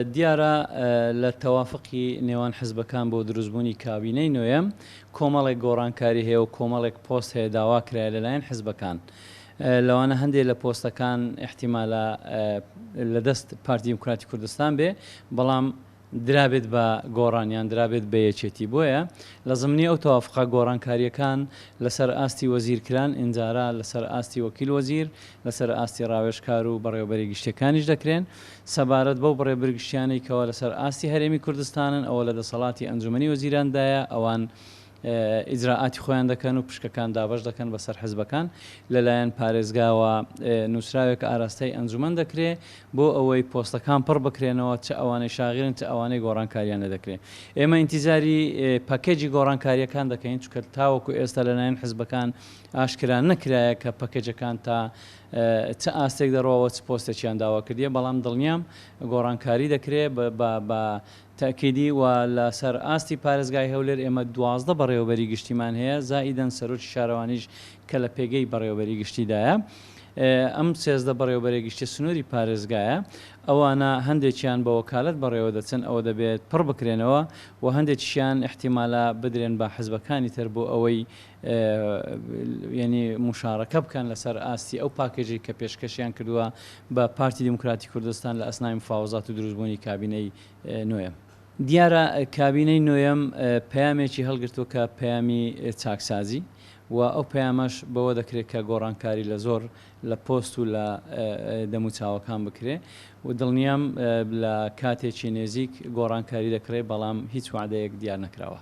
دیارە لە تەوافقی نێوان حزبەکان بۆ دروستبوونی کابینەی نۆیەم کۆمەڵێک گۆڕانکاری هەیە و کۆمەڵێک پۆست هەیە داوا کرایە لەلایەن حزبەکان. لەوانە هەندێک لە پۆستەکان ئیحتیمالە لە دەست پارتی دیموکراتی کوردستان بێ، بەڵام درابێت بە گۆڕان یان درابێت بە یەکێتی. بۆیە لە زمنی ئەو تەوافقە گۆڕانکارییەکان لەسەر ئاستی وەزیر کران، ئینجارە لەسەر ئاستی وەکیل وەزیر، لەسەر ئاستی ڕاوێژکار و بەڕێوەبەری گشتیەکانیش دەکرێن. سەبارەت بەو بەڕێوەبەری گشتیانەی کەوا لەسەر ئاستی هەرێمی کوردستانن ئەوە لە دەسەڵاتی ئەنجومەنی وەزیراندایە، ئەوان ئیجرائاتی خۆیان دەکەن و پشکەکان دابەش دەکەن بەسەر حزبەکان. لەلایەن پارێزگاوە نووسراوێک ئاراستەی ئەنجومەن دەکرێ بۆ ئەوەی پۆستەکان پڕ بکرێنەوە، چ ئەوانەی شاغرن چ ئەوانەی گۆڕانکارییان لێ دەکرێ. ئێمە ئینتیزاری پەکێجی گۆڕانکارییەکان دەکەین، چونکە تاوەکو ئێستا لەلایەن حزبەکان ئاشکرا نەکرایە کە پەکێجەکان تا چ ئاستێک دەڕوا و چ پۆستێکیان داوا کردیە، بەڵام دڵنیام گۆڕانکاری دەکرێ بە تەئکیدی و لە سەر ئاستی پارێزگای هەولێر ئێمە 12 بەڕێوەبەری گشتیمان هەیە زائیدەن سەرۆکی شارەوانیش کە لە پێگەی بەڕێوەبەری گشتیدایە ئەم 13 بەڕێوەبەری گشتی سنووری پارێزگایە ئەوانە هەندێکیان بە وەکالەت بەڕێوە دەچن ئەوە دەبێت پڕ بکرێنەوە و هەندێکیشیان ئیحتیمالە بدرێن بە حزبەکانی تر بۆ ئەوەی یەنی موشارەکە بکەن لەسەر ئاستی ئەو پاکێجەی کە پێشکەشیان کردووە بە پارتی دیموکراتی کوردستان لە ئەسنای مفاوەزات و دروستبوونی کابینەی نۆیەم. دیارە کابینەی نۆیەم پەیامێکی هەڵگرتووە کە پەیامی چاکسازی و ئەو پەیامەش بەوە دەکرێت کە گۆڕانکاری لە زۆر لە پۆست و لە دەموچاوەکان بکرێ و دڵنیام لە کاتێکی نێزیک گۆڕانکاری دەکرێت بەڵام هیچ وادەیەک دیار نەکراوە.